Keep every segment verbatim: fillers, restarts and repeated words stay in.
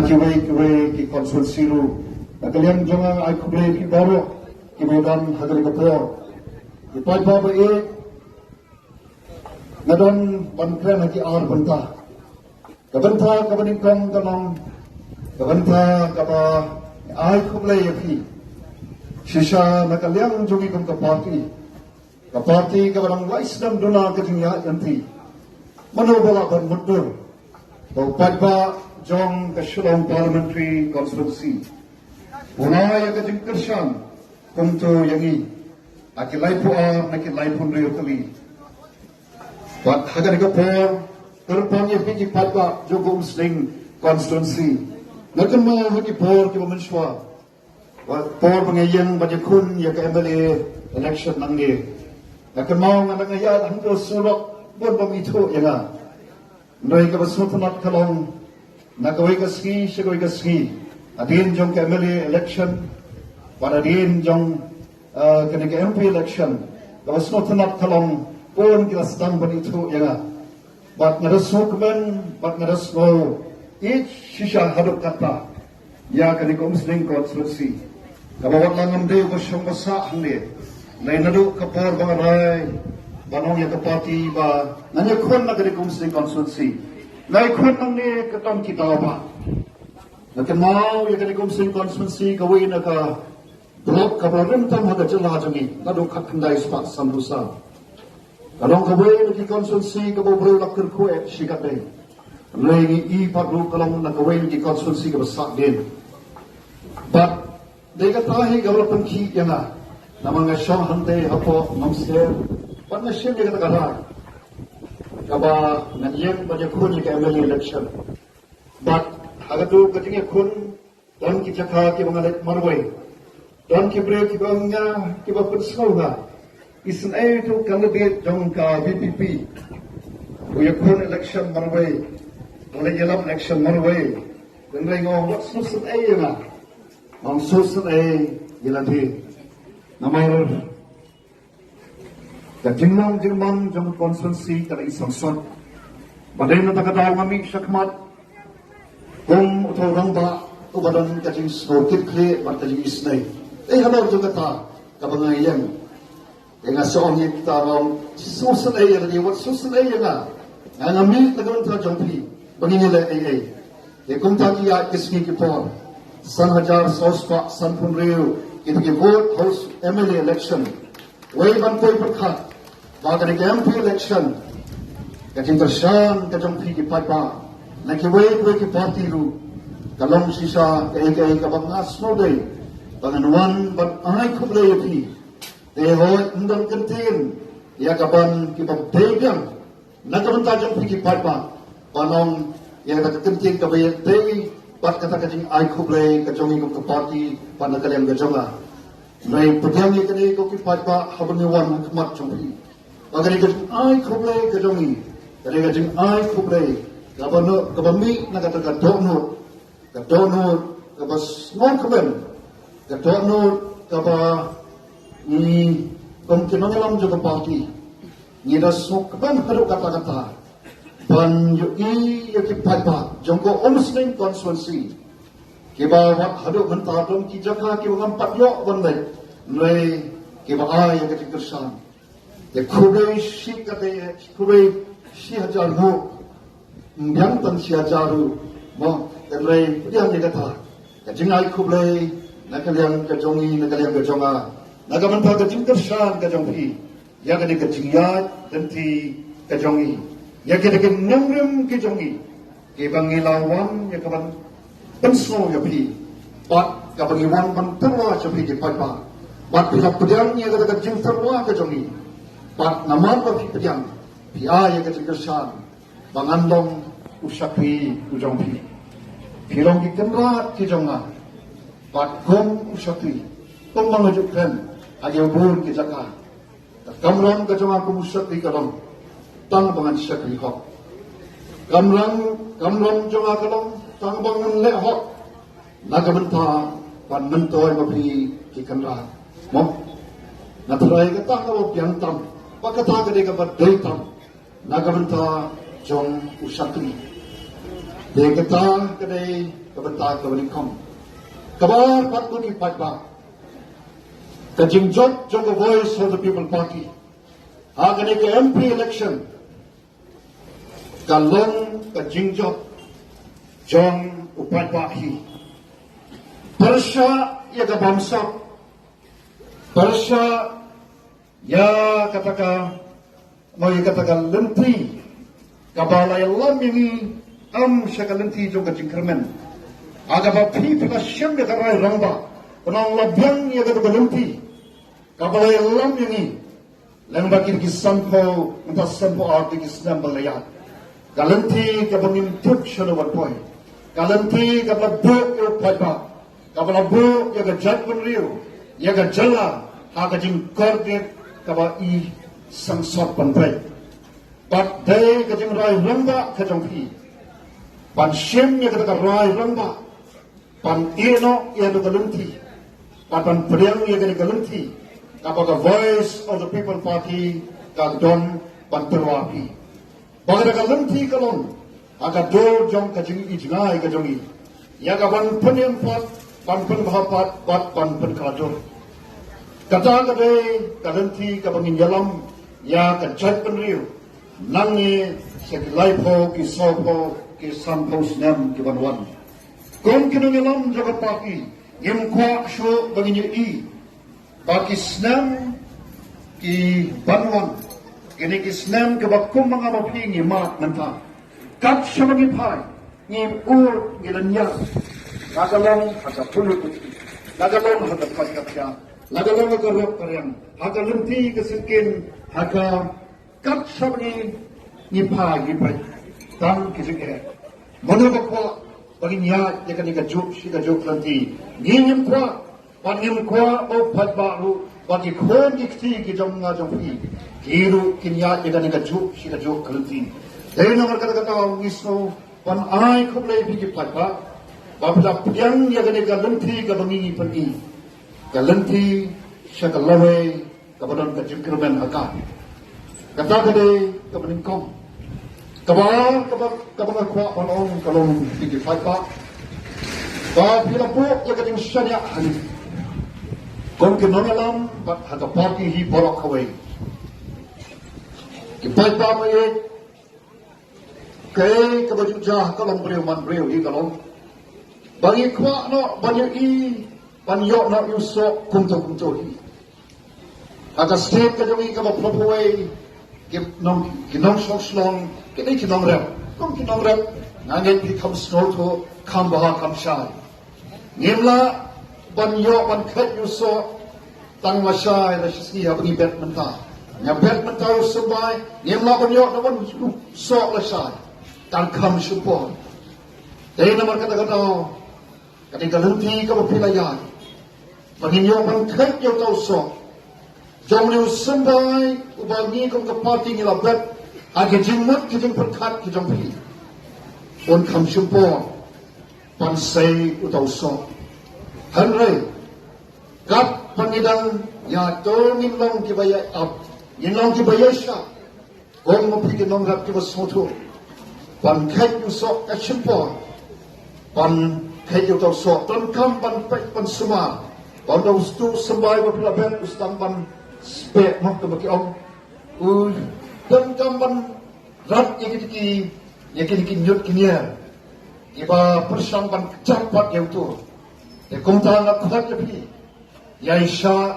Kiwei kiwei ki constituency ruh, na ka liang jong nga ai khublei ïa phi baroh kiba don ha kane ka por. Ki paidbah ba ïeit, nga don ban kren ha ki ar bynta. Ka bynta kaba nyngkong ka long ka bynta kaba ai khublei ïa phi shisha na ka liang jong ngi kum ka party. Ka party kaba dang lai snem duna ka jingïaid lynti. Mano ba lah ban mutdur ba u paidbah jong ka Shillong Parliamentary Constituency u la ïa ka jingkyrshan kumto ïa ngi ha ki laiphew ar na ki laiphew hynriew tylli. Bad ha kane ka por, kyrpang ïa phi ki paidbah jong ka Umsning Constituency. Nga kynmaw ha ki por kiba mynshuwa, por ba nga ïeng ban ïakhun ïa ka M L A election nangne, nga kynmaw nga dang ïaid hangto surok, bun bym ithuh ïa nga. Hynrei kaba sngewtynnat ka long, na kawei ka sngi sha kawei ka sngi, hadien jong ka M L A election bad hadien jong, ah, kane ka M P election, kaba sngewtynnat ka long, bun ki la sdang ban ithuh ïa nga. Bad nga da sngewkmen bad nga da sngew ïeit shisha haduh katta ïa kane ka Umsning Constituency. Kaba wat la ngam dei uba shong ba sah hangne, hynrei naduh ka por ba nga rai ban ong ïa ka party ba ngan ïakhun na kane ka Umsning Constituency, nga ïakhun nangne ka don ki daw ba nga kynmaw ïa kane ka Umsning Constituency kawei na ka block kaba rim tam ha ka jylla jong ngi, naduh khatkhyndai spah sanphew saw. Ka long kawei na ki constituency kaba u briew la kyrkhu eh shikatdei. Hynrei ngi i pat ruh ka long na kawei na ki constituency kaba sahdien. Bad dei kata hi kaba la pynkhih ïa nga, namar nga shong hangtei hapoh Nongsier, bad nga shim ïa kata ka rai kaba ngan ïeng ban ïakhun ïa ka M L A election. Bad ha kato ka jingïakhun, don ki jaka kiba nga leit marwei. Don ki briew kiba ong ïa nga, kiba pynsngew ïa nga, isynei uto u candidate jong ka V P P u ïakhun election marwei, u leit ïalap election marwei. Hynrei nga ong wat sngewsynei ïa nga, ym sngewsynei ïa lade. Namar ka jinglong jingman jong ka constituency ka la i sangsot. Bad dei na kata ka daw nga mih shakhmat kum uto u rangbah uba don ka jingsngew kitkhlieh bad ka jingisynei. Dei halor jong kata kaba nga ïeng. Te nga sa ong ïa kita ruh, sngewsynei ïa lade, wat sngewsynei ïa nga. Nga, nga mih na ka bynta jong phi ba ngin ïaleh ei ei. Te kumta ki ïaid ki sngi ki por, san hajar saw spah sanphew hynriew kita ki vote House M L A election. Wei ban poi pyrkhat ba kane ka M P election, ka jingkyrshan ka jong phi ki paidbah na kiwei kiwei ki party ruh ka long shisha kaei kaei kaba nga sngewdei ba ngan wan ban ai khublei ïa phi. Te hooid, ym don kyntien ïa ka ban kiba dei biang na ka bynta jong phi ki paidbah ban ong ïa kata ka kyntien kaba ïadei bad kata ka jingai khublei ka jong ngi kum ka party bad na ka liang ka jong nga. Hynrei pdiang ïa kane ko ki paidbah haba ngi wan ha khmat jong phi, ba kane ka jingai khublei ka jong ngi, kane ka jingai khublei kaba noh, kaba mih na kata ka dohnud, ka dohnud kaba sngewkmen, ka dohnud kaba ngi kum ki nongïalam jong ka party ngi da sngewkmen haduh katta katta ban ïohi ïa ki paidbah jong ka Umsning constituency kiba wat haduh mynta don ki jaka kiba ngam pat ïoh ban leit, hynrei kiba ai ïa ka jingkyrshan. Te khublei shikatdei, khublei shi hajar nguh, ym biang tang shi hajar ruh, mo, hynrei pdiang ïa kata ka jingai khublei na ka liang ka jong ngi, na ka liang ka jong nga, na ka bynta ka jingkyrshan ka jong phi ïa kane ka jingïaid lynti ka jong ngi, ïa kine ki nongrim ki jong ngi kiba ngi la wan ïa ka ban pynsngew ïa phi bad kaba ngi wan ban tyrwa ïa phi ki paidbah. Bad phi la pdiang ïa kata ka jingtyrwa ka jong ngi. Bad namar ba phi pdiang, phi ai ïa ka jingkyrshan ba ngan long u shakri u jong phi. Phi long ki kynrad ki jong nga. Bad kum u shakri, kumba nga ju kren ha kiba bun ki jaka, ka kamram ka jong nga kum u shakri ka long tang ba ngan shakri hok. Kamram, kamram jong nga ka long tang ba ngan leh hok na ka bynta ban myntoi ma phi ki kynrad. Mo? Nga tharai kata ka ba biang tam, ba kata ka dei ka ba dei tam na ka bynta jong u shakri. Te kata ka dei ka bynta ka ba nyngkong. Kaba ar pat, ko ki paidbah, ka jingjop jong ka Voice of the People Party ha kane ka M P election ka long ka jingjop jong u paidbah hi. Pyrshah ïa ka bamsap, pyrshah ïa kata ka, mo, ïa kata ka lynti kaba la ïalam ïa ngi, ym sha ka lynti jong ka jingkyrmen. Ha kaba phi phi la shem ïa ka rai rangbah, khnang la biang ïa kata ka lynti kaba la ïalam ïa ngi lyngba kine ki sanphew, mynta sanphew ar tylli ki snem ba la ïaid. Ka lynti kaba ngim tip shano ban poi. Ka lynti kaba la buh ïa u paidbah, kaba la buh ïa ka jaitbynriew, ïa ka jylla ha ka jingkordit kaba i sangsot ban peit. Bad dei ka jingrai rangbah ka jong phi ban shim ïa kata ka rai rangbah, ban ïehnoh ïa kata ka lynti, bad ban pdiang ïa kata ka lynti kaba ka Voice of the People Party ka don ban tyrwa phi. Ba kata ka lynti ka long ha ka dur jong ka jingïohi jngai ka jong i, ïa ka ban pynïeng pat, ban pynbha pat, bad ban pynkylla dur. Kata ka dei ka lynti kaba ngin ïalam ïa ka jaitbynriew nangne sha ki laiphew, ki sawphew, ki sanphew snem ki ban wan. Kum ki nongïalam jong ka party, ngim kwah shuh ba ngin ïohi ba ki snem ki ban wan, kine ki snem kiba kum ma nga ma phi ngi mad mynta, kat shaba ngi phai, ngi ur, ngi lynñiar, la ka long ha ka pule puthi, la ka long ha ka pule ka pia, la ka long ha ka rep ka riang, ha ka lynti ka syngkien, ha ka, kat shaba ngi, ngi phai, ngi phai, tang ki jingeh. Mano ba kwah ba ngin ïaid ïa kane ka juk shi ka juk lynti? Ngi ngim kwah. Bad ngim kwah ba u paidbah ruh, bad ki khun ki kti ki jong nga jong phi, ki ruh kin ïaid ïa kane ka juk shi ka juk lynti. Dei namar kata ka daw ngi sngew ban ai khublei ïa phi ki paidbah ba phi la pdiang ïa kane ka lynti kaba ngi ngi pyni, ka lynti sha ka lawei kaba don ka jingkyrmen ha ka. Kata ka dei kaba nyngkong. Kaba, kaba, kaba nga kwah ban ong ka long, phi ki paidbah, ba phi la buh ïa ka jingshaniah ha ngi kum ki nongïalam bad ha ka party hi baroh kawei. Ki paidbah, ma ïeit, kaei kaba ju ja ha ka long briew man briew hi ka long ba ngi kwah noh ban ïohi, ban ïoh noh ïa u soh kumto kumto hi. Ha ka state ka jong ngi kaba phlop wei, ki nong, ki nongshong shnong, kine ki nongrep, kum ki nongrep, nga ngeit phi kham sngewthuh, kham bha kham shai. Ngim lah ban ïoh ban kheit ïa u soh tang lashai lashisngi haba ngi bet mynta. Nga bet mynta u symbai, ngim lah ban ïoh da ban soh lashai, tang kham shipor. Dei namar kata ka daw, kane ka lynti kaba phi la ïaid, ba ngin ïoh ban kheit ïa uta u soh jong une u symbai uba ngi kum ka party ngi la bet ha ki jingmut ki jingpyrkhat ki jong phi, un kham shipor ban sei uta u soh. Hynrei katba ngi dang ïaid, to ngin long kiba ïai ap, ngin long kiba ïai shah. Kum ma phi ki nongrep kiba sngewthuh, ban kheit ïa u soh ka shim por. Ban kheit ïa uta u soh, donkam ban peit ban sumar ba uta u symbai ba phi la bet u sdang ban speh, mo, kumba ki ong. U donkam ban rat ïa kine ki, ïa kine ki ñiut ki ñier kiba pyrshang ban kjat pat ïa uto. Te kumta nga khot ïa phi, ïai shah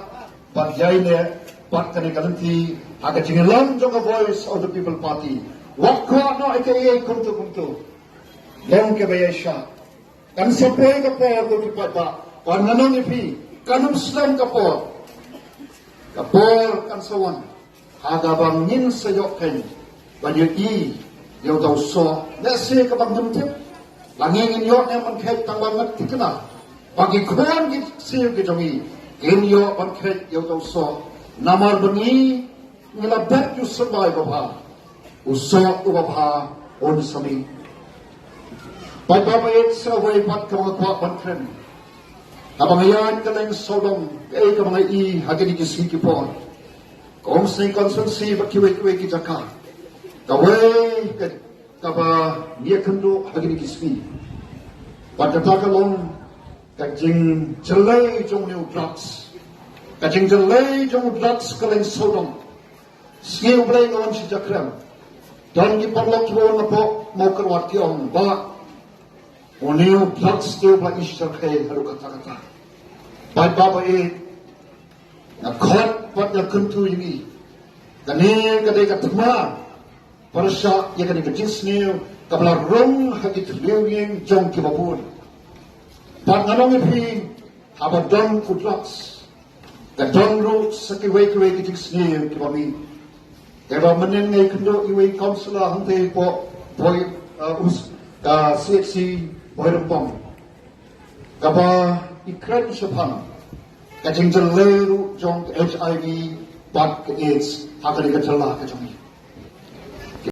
bad ïai neh bad kane ka lynti ha ka jingïalam jong ka Voice of the People Party. Wat kwah noh ïa kaei kumto kumto. Long kiba ïai shah. Kan sa poi ka por, ko ki paidbah, bad ngan ong ïa phi, kan ym slem ka por. Ka por kan sa wan ha kaba ngin sa ïoh khein ban ïohi ïa uta u soh, lehse kaba ngim tip. La ngi ngin ïoh ne em ban kheit, tang ba nga thikna ba ki khun ki ksiew ki jong ngi kin ïoh ban kheit ïa uta u soh. Namar ba ngi, ngi la bet ïa u symbai babha, u soh uba bha un sa mih. Paidbah, ma ïeit, sa kawei pat kaba nga kwah ban kren. Haba nga ïaid kylleng sawdong, kaei kaba nga ïohi ha kine ki sngi ki por, Umsning constituency bad kiwei kiwei ki jaka. Kawei ka, kaba ngi ïakynduh ha kine ki sngi, bad kata ka long ka jingjyllei jong u drugs. Ka jingjyllei jong u drugs ka long sawdong. Sngi U Blei nga wan sha Jakrem, don ki paralok kiba wan napoh Mawkyrwat, ki ong ba une u drugs te u ba i shyrkhei haduh katta katta. Bad ba ba e, nga khot bad nga kyntu ïa ngi, kane ka dei ka thma pyrshah ïa kane ka jingsniew kaba la rung ha ki thliew ïing jong kiba bun. Bad ngan ong ïa phi, haba don u drugs, ka don ruh sa kiwei kiwei ki jingsniew kiba mih. Te ba mynnin nga ïakynduh iwei i councillor hangtei hapoh, hapoh, uh, us, ka C H C Bhoirymbong, kaba i kren shaphang ka jingjyllei ruh jong ka H I V bad ka AIDS ha kane ka jylla ka jong ngi.